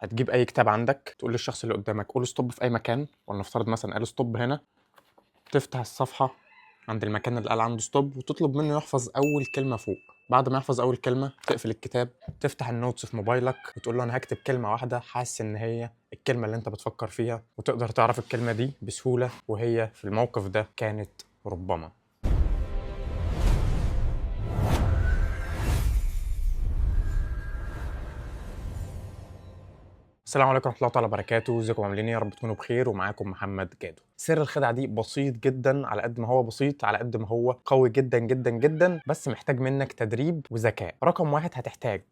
هتجيب اي كتاب عندك، تقول للشخص اللي قدامك قول stop في اي مكان، ولنفترض مثلا قال stop هنا، تفتح الصفحة عند المكان اللي قال عنده stop وتطلب منه يحفظ اول كلمة فوق. بعد ما يحفظ اول كلمة تقفل الكتاب، تفتح ال notes في موبايلك وتقول له انا هكتب كلمة واحدة حاسس ان هي الكلمة اللي انت بتفكر فيها، وتقدر تعرف الكلمة دي بسهولة، وهي في الموقف ده كانت ربما. السلام عليكم ورحمة الله تعالى وبركاته، ازيكم عاملين ايه؟ يا رب تكونوا بخير. ومعاكم محمد جادو. سر الخدعه دي بسيط جدا، على قد ما هو بسيط على قد ما هو قوي جدا جدا جدا، بس محتاج منك تدريب وذكاء. رقم واحد، هتحتاج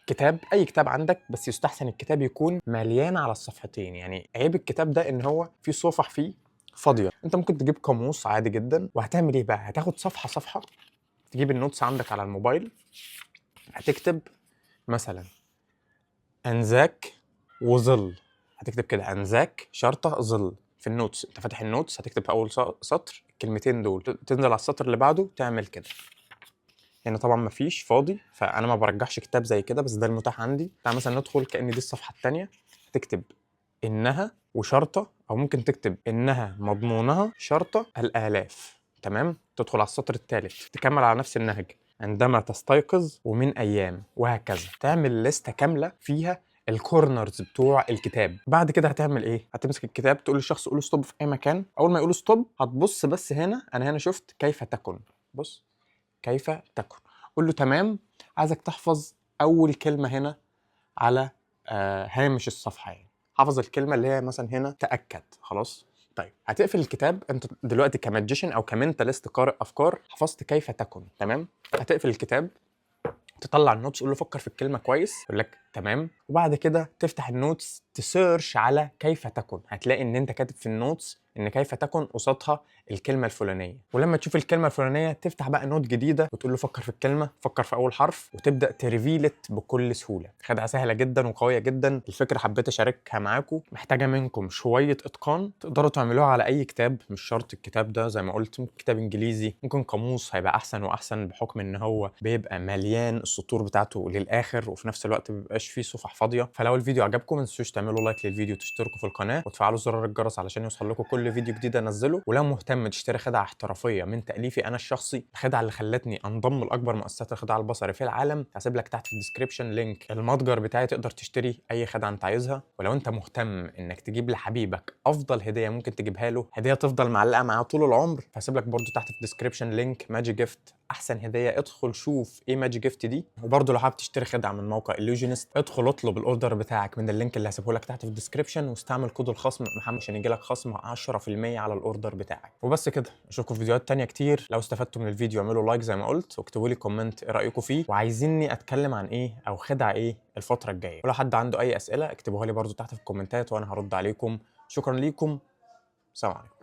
كتاب، اي كتاب عندك، بس يستحسن الكتاب يكون مليان على الصفحتين. يعني عيب الكتاب ده ان هو في صفح فيه فاضية. انت ممكن تجيب قاموس عادي جدا. وهتعمل ايه بقى؟ هتاخد صفحة صفحة، تجيب ال notes عندك على الموبايل، هتكتب مثلا انزاك وظل، هتكتب كده انزاك شرطه ظل في ال notes. انت فاتح ال notes، هتكتب في اول سطر الكلمتين دول، تنزل على السطر اللي بعده تعمل كده. هنا طبعا مفيش فاضي، فانا ما برجحش كتاب زي كده، بس ده المتاح عندي. تعال مثلا ندخل كأن دي الصفحة الثانية، هتكتب انها وشرطه، او ممكن تكتب انها مضمونها شرطه الالاف. تمام؟ تدخل على السطر الثالث، تكمل على نفس النهج، عندما تستيقظ ومن ايام، وهكذا. تعمل لستة كاملة فيها ال corners بتوع الكتاب. بعد كده هتعمل ايه؟ هتمسك الكتاب، تقول للشخص قول stop في اي مكان. اول ما يقول stop هتبص بس هنا، انا هنا شفت كيف تكن، بص كيف تكن، قول له تمام، عايزك تحفظ اول كلمة هنا على هامش الصفحة. يعني حفظ الكلمة اللي هي مثلا هنا تاكد، خلاص. طيب هتقفل الكتاب. انت دلوقتي ك magician او ك mentalist قارئ افكار حفظت كيف تكن، تمام. هتقفل الكتاب، تطلع ال notes، قول له فكر في الكلمة كويس، يقول لك تمام. وبعد كده تفتح ال notes، ت search على كيف تكن، هتلاقي ان انت كاتب في ال notes ان كيف تكن قصادها الكلمة الفلانية. ولما تشوف الكلمة الفلانية تفتح بقى note جديدة وتقول له فكر في الكلمة، فكر في اول حرف، وتبدا ت reveal it بكل سهولة. خدعه سهلة جدا وقويه جدا. الفكرة حبيت اشاركها معاكم، محتاجه منكم شوية اتقان، تقدروا تعملوها على اي كتاب، مش شرط الكتاب ده، زي ما قلت ممكن كتاب انجليزي، ممكن قاموس هيبقى احسن واحسن، بحكم ان هو بيبقى مليان السطور بتاعته للاخر، وفي نفس الوقت ما بيبقاش فيه صفح فاضية. فلو الفيديو عجبكم ما تنسوش تعملوا like للفيديو، وتشتركوا في القناة، وتفعلوا زرار الجرس علشان يوصل لكم كل فيديو جديد انزله. ولو مهتم تشتري خدعه احترافية من تاليفي انا الشخصي، الخدعه اللي خلتني انضم لاكبر مؤسسات الخداع البصري في العالم، هسيب لك تحت في ال description link المتجر بتاعي، تقدر تشتري اي خدعه انت عايزها. ولو انت مهتم انك تجيب لحبيبك افضل هديه ممكن تجيبها له، هديه تفضل معلقه معاه طول العمر، فهسيب لك برده تحت في ال description link Magigift، احسن هديه. ادخل شوف ايه Magigift دي. وبرده لو حابب تشتري خدعه من موقع Illusionist، ادخل اطلب ال order بتاعك من ال link اللي هسيبه لك تحت في ال description، واستعمل كود الخصم محمد عشان يجي لك خصم 10% على ال order بتاعك. وبس كده، اشوفكم في فيديوهات تانية كتير. لو استفدتوا من الفيديو اعملوا like زي ما قلت، واكتبوا لي comment ايه رايكم فيه، وعايزيني اتكلم عن ايه او خدعه ايه الفترة الجاية. ولو حد عنده اي اسئلة اكتبوها لي برده تحت في الكومنتات وانا هرد عليكم. شكرا ليكم، سلام عليكم.